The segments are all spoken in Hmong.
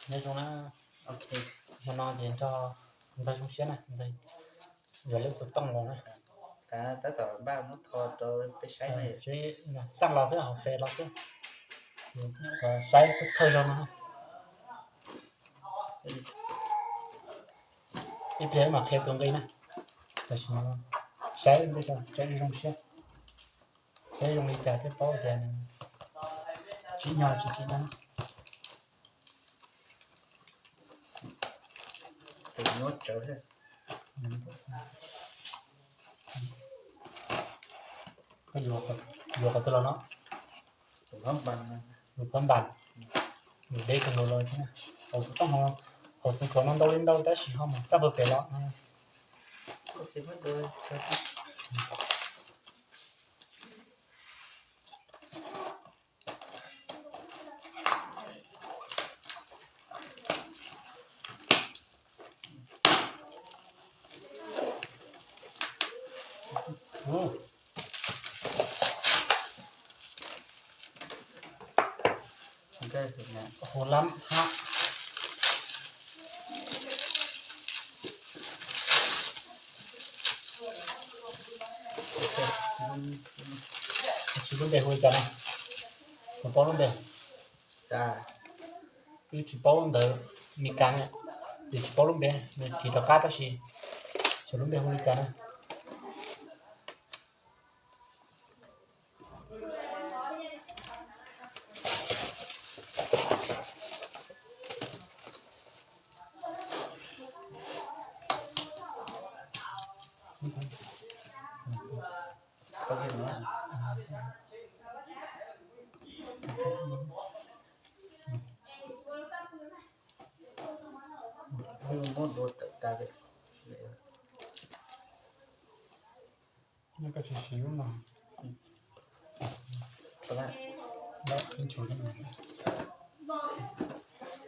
Nyob zoo na, hmo no ces nrog Ntxawg zoo siab na, Ntxawg yuav lub xov tooj los na. Tab tom npaj muab tho rau peb saib na. Xaj los xwb, hauv Face los xwb, saib thawj zaug no. Ib pliag mam qhia tus nqi na, tam sim no saib, saib zoo siab, saib zoo li cas thiaj paub tias nws tsim nyog tsis tsim nyog. Tus nyuaj tsawv thiab. Koj yuav qhov twg los no? Tus phab npas, tus phab npas, tus deb kawg nkaus los thiab. Hauv xov tooj, hauv xov tooj no ntau li ntau tab sis ho mus txaj pawg pem los. Hauv lab hab. Tsis lub npe hu li cas na? Puas paub lub npe? Wb tsis paub ntawv Mes Kas na, ces tsis paub lub npe, nws tiv rov qab tab sis xyov lub npe hu li cas na. Muab dua tawm tas li. Koj tsis siv lub no.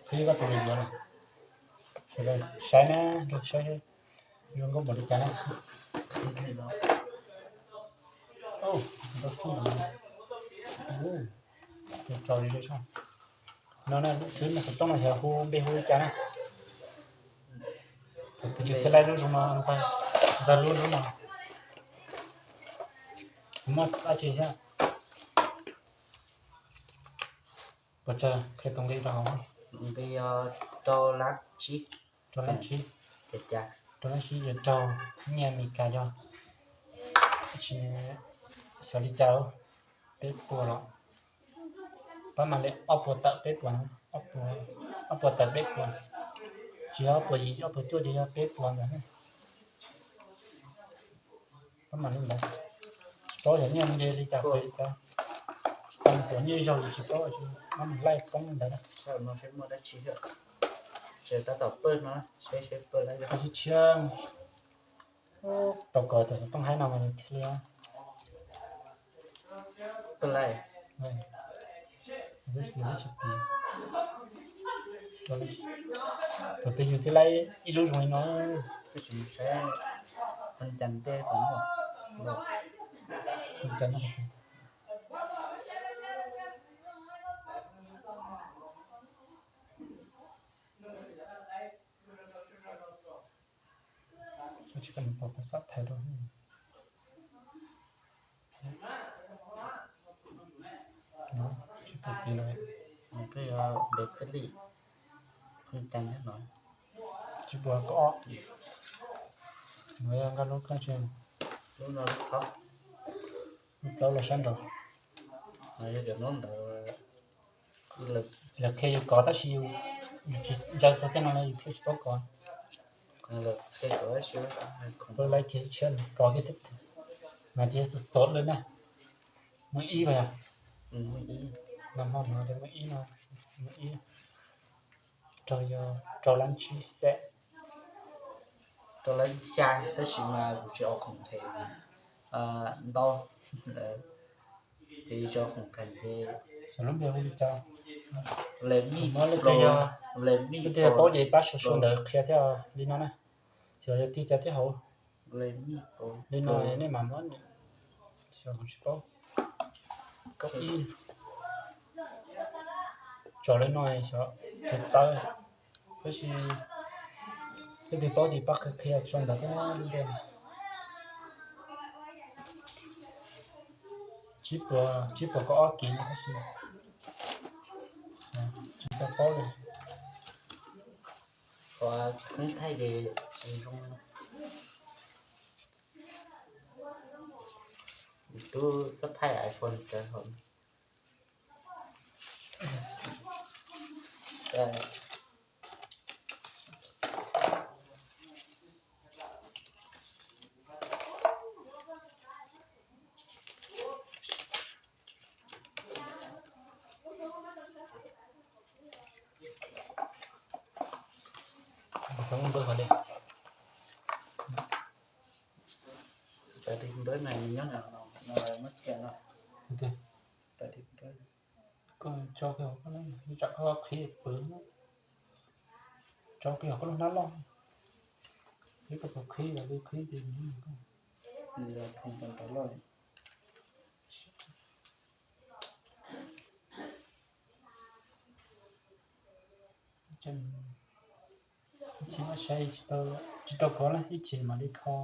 Qhib koj tus yuav na. Sawv daws saib na, saib zoo nkauj npaum li cas na. Ntau txheej no, no xov tooj no xyov hu npe hu li cas na. Tus twg thiaj laij lub zoo no, Ntxawg lub lub no. Muaj dab tsi thiab? Puas tsawg, qhia tus nqi rau hauv. Nqi rau lab tsib, rau lab tsib, rau lab tsib yuav raug nyiaj Mes Kas yog, tsis xyov li cas, peb puas los, pab mam li ob puas tawm peb puas, ob puas tawm peb puas, tsis yog ob puas yim ob puas cuaj ces yog peb puas ntawd. Pab mam li ntawd, tsis paub yog nyiaj nce li cas pes li cas, tsis tau mus tuav nyiaj ib zaug ces tsis paub, tsis mam laij poob ntawd. Tab tom pawj no, seb seb pawj lawm, tshiab tshiab. Tau kov cov xov tooj haib no mas thiaj li, pawj lawm. Thaum twg yus thiaj laij ib lub zoo li no. Tab sis saib, cas ntej qhov no, cas no. Tsis koj mus pom kuv xav thaiv rau. Tsis pom tiv no. Nws twb yog npe tij li, pheej cas thiab no. Tsis pom koj, no yog nkaj lub koj tsis, lub no lub plaub, lub plaub los sab nraud. Yog tias hnub ntawd lawv qhia yus kov tab sis yus tsis ntsaws txog tej no los yus thiaj tsis paub kov. Pab laib kiag tshiab kov kiag, mas ces xov xov lawm na. Muaj ib mas yog, no hmo no ces muaj ib no, muaj ib, raug yog rau lab tsib xees, rau lab xya, tab sis mas kuv tsis ua khoom them ntau, ces tsis ua khoom them ces xyov lub npe hu li cas. Muab lub twg yog, lub twg yog paub ces pab sau sau ntawv qhia thiab li no na. Xyov yog tig cas thiab hauv, li no nej mam muab, xyov kuv tsis paub. Koj ib, tso li no xyov txawv txawv. Tab sis leej twg paub ces pab qhia qhia tso ntawd thiab lub npe. Tsib puas, tsib puas kaum ob kiv no tab sis tsis tau paub li. Qhov thaij ces zoo. Tub xab thaij iPhone rawv hauv. Koj tso qhov qhib pw, tso qhib hauv koj lub hnab loj, ib koj puas qhib los li qhib ces nws koj. Ib chim mam saib, tsis tau kov na, ib chim mam li kho.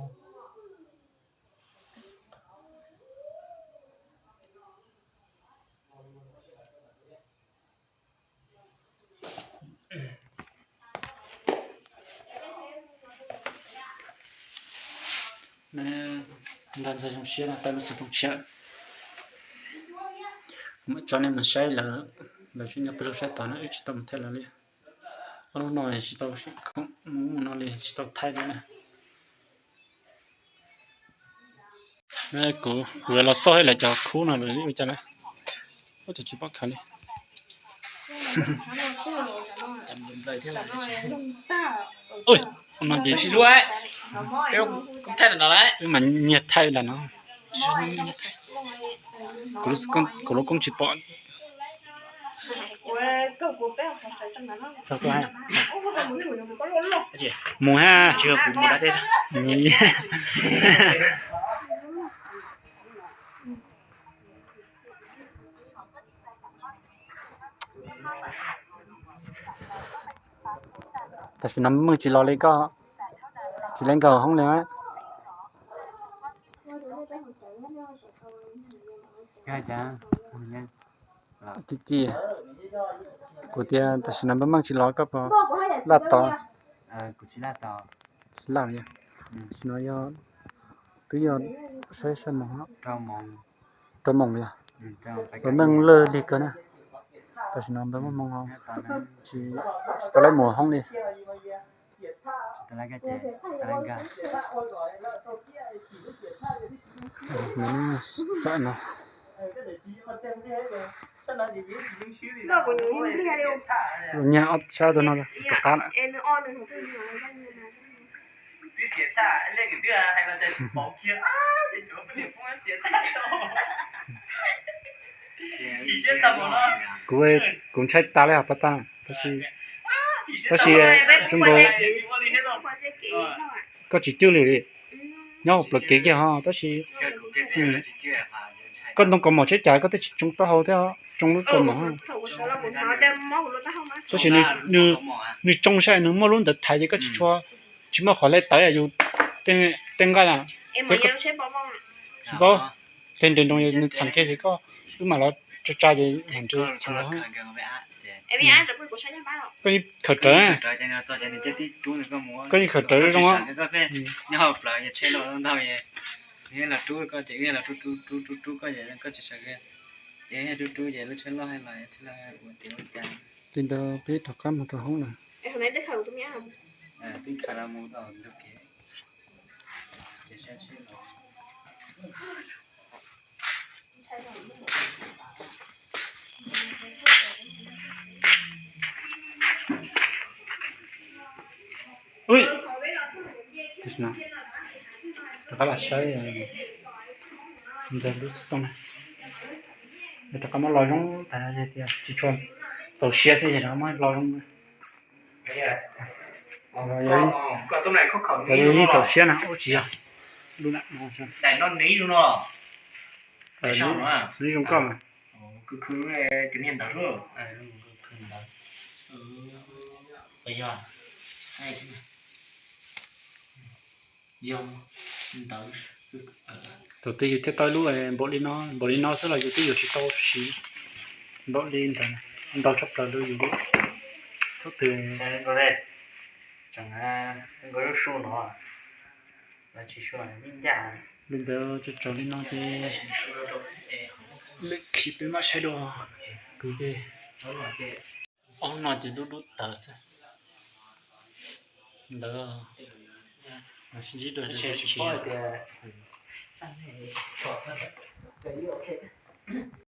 Nrog ntxawg zoo siab no tawm lub xov tooj tshiab, tso nej mus saib lawv, lawv tseem nyob pem lub sab tod na, wb tsis tau mus thaij lawv li. Ob hnub no tsis tau sib khoom, mus no li tsis tau thaij li na. Kuv, kuv los xauj lawv cov khub no lawm ua cas na, ua cas tsis pom khaws li. Ua no ces wb mas nyiag thaij lawm no. Kuv lub koob tsis pom. Mus ha. Tam sim no Meej tsis los li koj, tsis li nkawd hoob li. Ci ci, kuv tias tam sim no Meej tsis los koj puas laj tos? Tsis laj li. Tam sim no yog, twb yog saib saib moos, rau moos yog, Meej lawj lig kawg na. Tam sim no npawg muaj hmoo, tsis tau laj mus hoob li. Lub nyiag ob sab tuaj no rov qab lawm. Kuv, kuv ntshai tas li hov pas tag, tab sis, tab sis zoo nkaus koj tsis cwj li li, nyob hauv plawv kev kiag ho tab sis koj ntoo kaus mom tsheb cas koj twb tsis tsoo taub hau thiab, tsoo lub kaus mom. Tab sis nws tsoo saib nws muaj lub ntawd thaiv ces koj tsis tshua, tsis muaj qhov le tawv yus tej nqaij na, thiab koj tsis paub, tej nres nroo nws txheem kiag ces koj wb mam los tsa tsa ces mam nres txheem los. Koj yeej khaws rawv, koj yeej khaws rawv zoo. Li ntawd peb rov qab mus tau hoob lawm. Rov qab los saib ntxawg lub xov tooj na. Rov qab muab lo zoo tas tias tsis tshua txaus siab thiab es rov qab muab lo zoo. Los yog yeej txaus siab na, ub tsis yog. Nws zoo koj mas. Yog, yog, thaum twg yus thiaj tau ib lub npaum li no, npaum li no xwb los yus twb yuav tsis tau siv npaum li ntawd, ntau tshaj plaws li yus lub. Thaum twg tseem, li ntawd tsaus tsaus li no ces lwm khi peb mam saib dua. Kuv ces ob no ces dub dub tawv xwb. Ntawd sib ntsib dua.